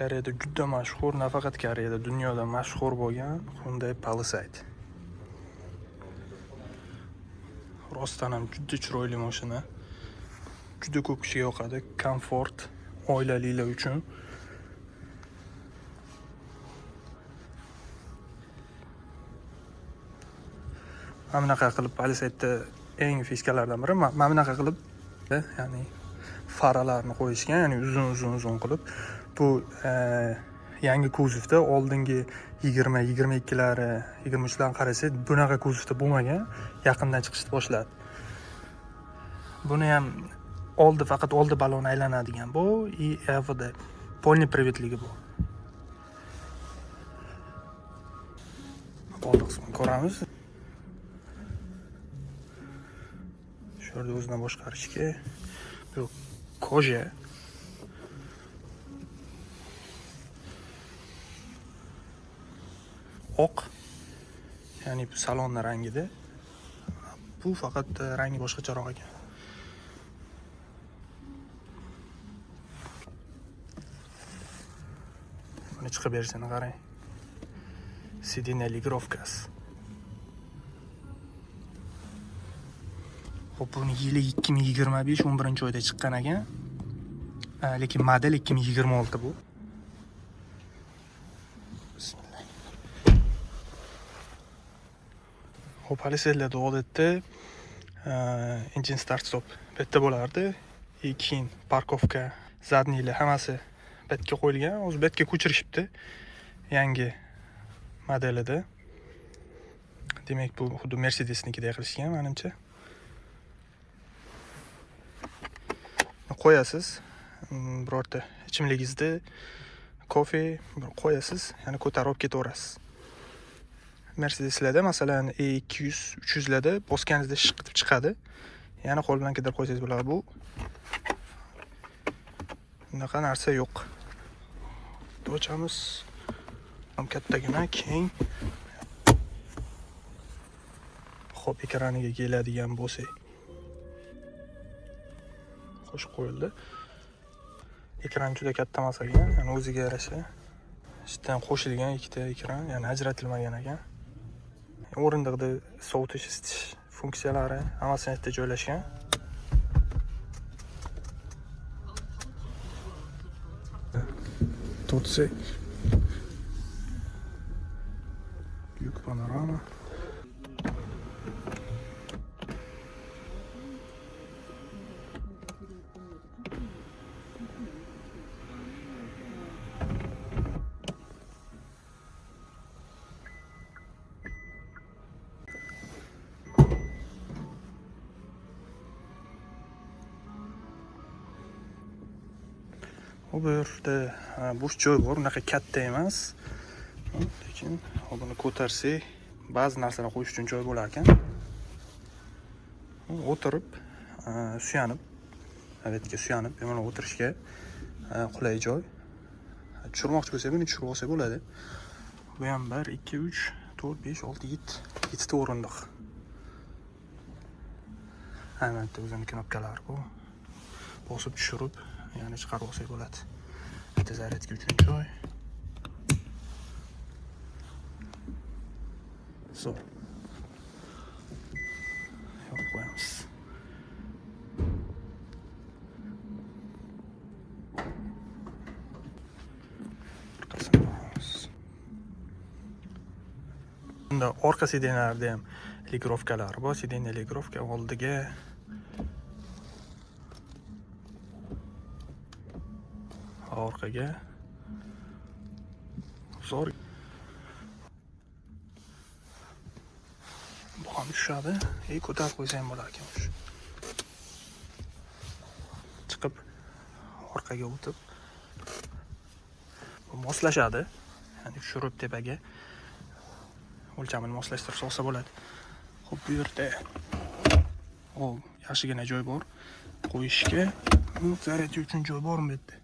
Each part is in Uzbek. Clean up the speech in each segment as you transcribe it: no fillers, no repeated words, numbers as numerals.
Koreyada juda mashhur, nafaqat Koreyada, dunyoda mashhur bo'lgan Hyundai Palisade. Rostdan ham juda chiroyli mashina. Juda ko'p kishiga yoqadi. Komfort, oilalilar uchun. Mana bunaqa qilib Palisade'da eng fiskalardan biri. Mana bunaqa qilib, ya'ni faralarni qo'yishgan, ya'ni uzun uzun uzun qilib. Bu yangi kuzovda oldingi 20, 22lari, 23larni qarasak, bunaqa kuzovda bo'lmagan, yaqindan chiqishni boshladi. Buni ham oldi, faqat oldi balon aylanadigan bu и EVD полный приводligi bu. Oldi qismini ko'ramiz. Shu yerda o'zidan boshqarishga bu кожа. Oq, ya'ni bu salonni rangida. Bu faqat rangi boshqacharoq ekan. Buni chiqib berishini qarang. Сиденье регулировка si. Xo'p, buni yili 2025 11 oyda chiqqan ekan. Lekin model 2026 bu. Bismillah. Xo'p, Palisade'larda odatda engine start stop bu yerda bo'lardi. И keyin парковка, задний lar hammasi bu yerga qo'yilgan. Hozir bu yerga ko'chirishibdi. Yangi modelida. Demak, bu xuddi Mercedesnikidek qilishgan menimcha. Qo'yasiz, birorta ichimligingizni, kofe bir qo'yasiz, ya'ni ko'tarib olib ketaverasiz. Mercedeslarda, masalan, E200, 300larda bosganingizda shiq etib chiqadi. Yana qo'l bilan kidirib qo'ysangiz bo'ladi. Bu bunaqa narsa yo'q. Ochamiz. Ham kattagina, keng. Xo'p, ekraniga keladigan bo'lsak. Qo'shib qo'yildi. Ekran juda katta emas ekan, ya'ni o'ziga yarasha. Ishdan qo'shilgan ikkita ekran, ya'ni ajratilmagan ekan. O'rindiqda sovutish, isitish funksiyalari hammasi yerda joylashgan. To'rtsa lyuk, panorama. Bu yerda bo'sh joy bor, unaqa katta emas. Lekin hop, buni ko'tarsak, ba'zi narsalar qo'yish uchun joy bo'lar ekan. O'tirib, suyanib, albatta suyanib, bemalol o'tirishga qulay joy. Tushirmoqchi bo'lsak, buni tushirib olsak bo'ladi. Bu ham 1, 2, 3, 4, 5, 6, 7, 7 ta o'rindiq. Albatta o'zini knopkalari bu. Bosib tushirib, ya'ni chiqarib olsak bo'ladi. Bitta zaryadka uchun joy. Zo'r. Yopib qo'yamiz. Orqasini ko'ramiz. Bunda orqa сиденье larda ham регулировка lar bor. Сиденье регулировка oldiga orqaga. Zo'r. Bu ham tushadi. E, ko'tarib qo'ysa ham bo'lar ekan shu. Chiqib orqaga o'tib bu moslashadi. Ya'ni tushirib tepaga o'lchamini moslashtirsa olsa bo'ladi. Xo'p, bu yerda o yaxshigina joy bor qo'yishga. Bu zaryadka uchun joy bormi bu yerda?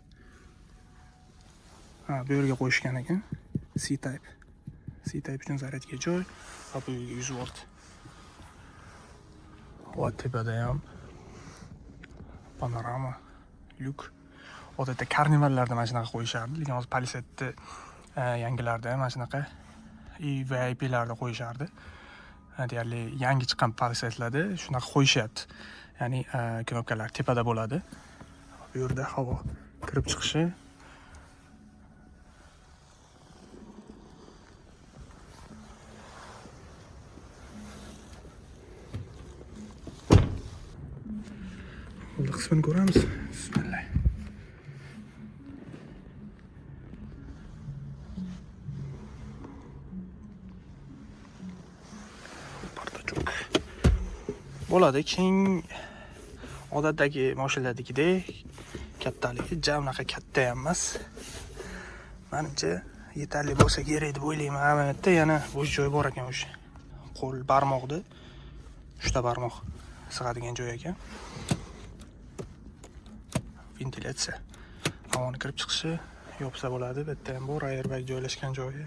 Ha, bu yerga qo'yishgan ekan. C-type. C-type uchun zaryadka joy va bu yerga 100 volt. Va tepada ham panorama, lyuk. Odatda Carnivallarda mana shunaqa qo'yishardi, lekin hozir Palisade'ni yangilarida ham mana shunaqa и VIPlarda qo'yishardi. Deyarli yangi chiqqan Palisade'larda shunaqa qo'yishyapti. Ya'ni knopkalar tepada bo'ladi. Bu yerda havo kirib chiqishi. Oldi qismini ko'ramiz. Bismillah. Бардачок. Bo'ladi, keng, odatdagi mashinalardagidek kattaligi ja unaqa katta ham emas. Manimcha, yetarli bo'lsa kerak deb o'ylayman. Mana bu yerda yana bo'sh joy bor ekan o'sha. Qo'l barmoqni, uchta barmoq sig'adigan joy ekan. Ventilyatsiya. Havoni kirib chiqishi, yopsa bo'ladi. Bu yerda ham bor airbag joylashgan joyi.